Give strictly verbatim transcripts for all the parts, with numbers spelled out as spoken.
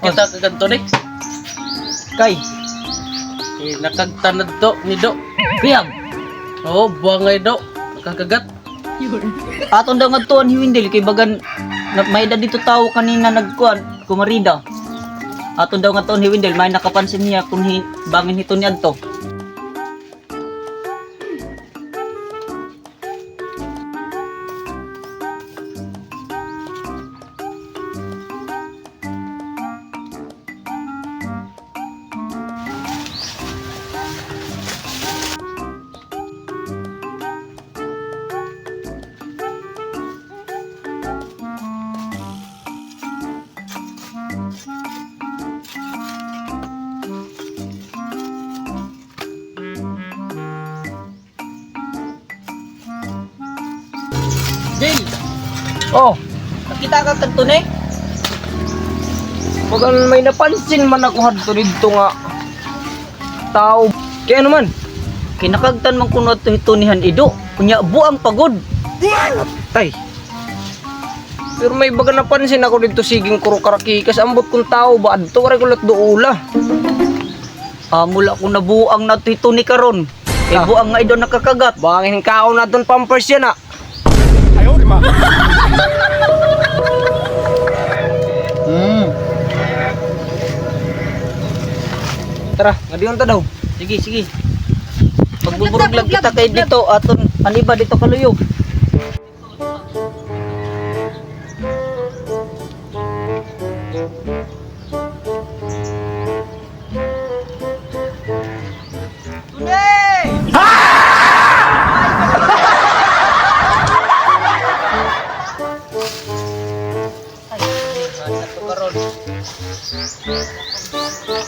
Kita ka kadto ni? Kay? Eh, nakagtan adto ni Do. Kuyag? Oo, buang nga Ido. Nakakagat. Aton daw ngadtuon hi Wendell kay bagan na, may-ada didto tawo kanina nagkuan, kumarida. Aton daw ngadtuon hi Wendell, may nakapansin niya kun hi, bangin hito niadto. Jay! Oh, nakita ka kadto ni? Bagan may napansin man ako hadto didto nga tawo. Kay ano man? Kay nakagtan man kuno adto hito ni han Ido. Unya, buang pa gud. Atay. Pero may baga napansin ako didto, sige nga kuro karakikas, ambot kun tawo ba adto, waray ko la duula. Amo la ko nabuang na hito ni karon. Kay buang nga Ido nakakagat. Bangin kaon naton pampers yana. Ayaw, di ma. Hmm. Tara, ngadion ta daw. Sige, sige. Magbuburuglag kita kay didto, aton an iba didto kaluyog. Ay, anak ko karon.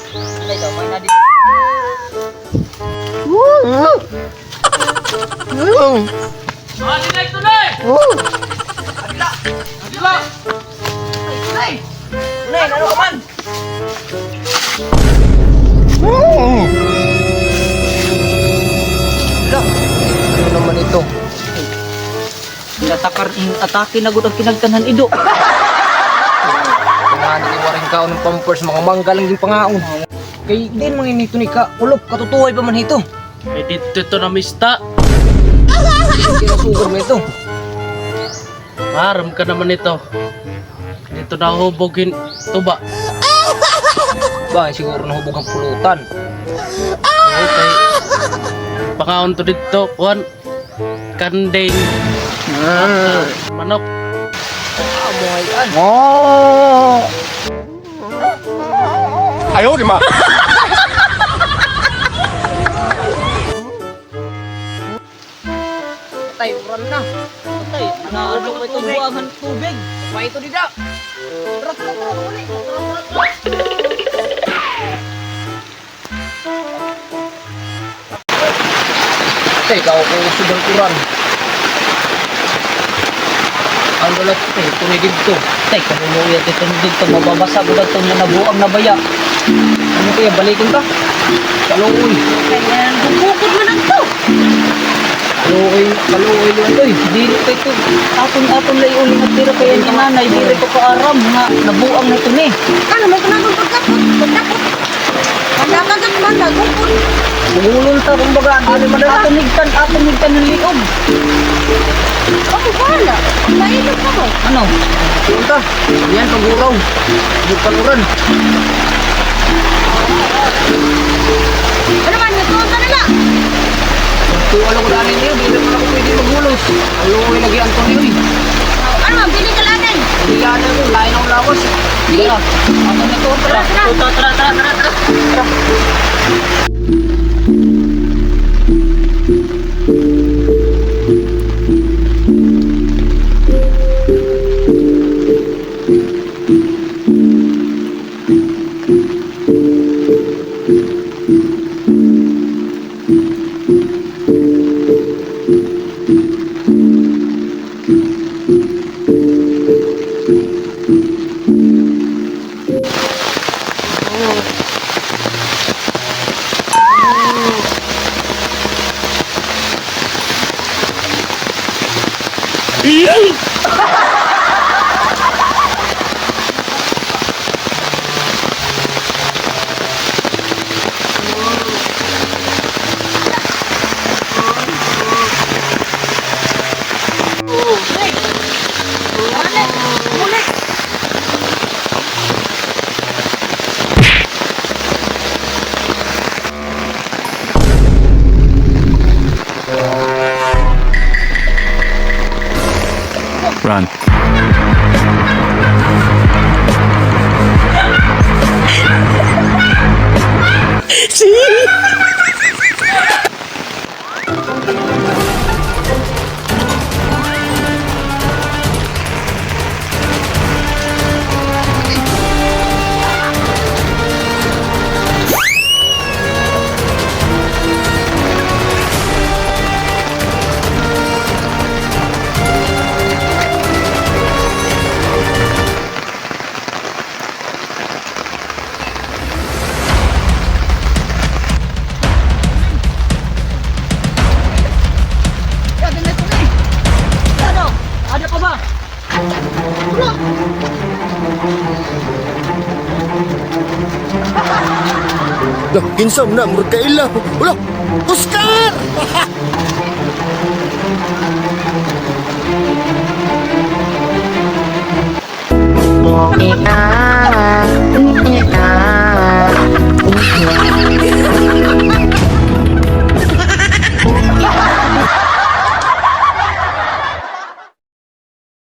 Tunay daw, may nadi-. Ah, tunay, tunay! Adila! Adila! Ay, tunay! Tunay, ano ka man? Hala, ano naman ito? Natakar, atake na gud an kinagtan han Ido. Kung nga naging waring kaon ng pampers, mga mangga lang yung pangaon. Kay diin man ini ito ni ka, ulop, katutuway pa man ito. Kay didto ito namista. Kinasugod mo ito. Maaram ka naman ito. Didto nahubog hin tuba. Ba, siguro nahubog han pulutan. Okay. Pangaon to didto, kuan. Kanding. Ah. Manok. Ah, buhay an. Oh. Ayaw, di ma. Patay, uran na. Patay, naano ko ito, buangan tubig. May ito dida. Tara, tara, tara, uli. Tara, tara, tara. Tay, kausog an uran. Ang dalat, tay, tunay didto. Tay, kanunuyat ito didto, mababasa ko didto nga nabuang na baya. Ano kaya, balikon ka? Kaluoy. Kaya, bubukod man adto. Kaluoy, kaluoy, oy. Diri pa ito. Aton, aton la iuli nga tira kay ni nanay, diri ko kaaram nga nabuang na ito ni. Ano, may kunadong pagkapot, pagkapot. Ang nakagat man, nagukod. Bugulon ta, kumbaga, diri man. Aton higtan, aton higtan an liog. Ako, bahala. Mailog ako. Ano? Punta. Yan, paguraw. Bukal uran. Ano man, nagtuon ka na la. Tuwa lang ko daan ninyo, diri man ako pwede maghulos. Aloy lagi, Anthony, uy. Ano man, pili ka la, Anay. Pili ka la, Anay, lain an lawas. Sige na. Ako na to, tara. Tara, tara, tara, tara, tara. Tara. Hala, kinsa man na, murag kaila. Hala, Oscar!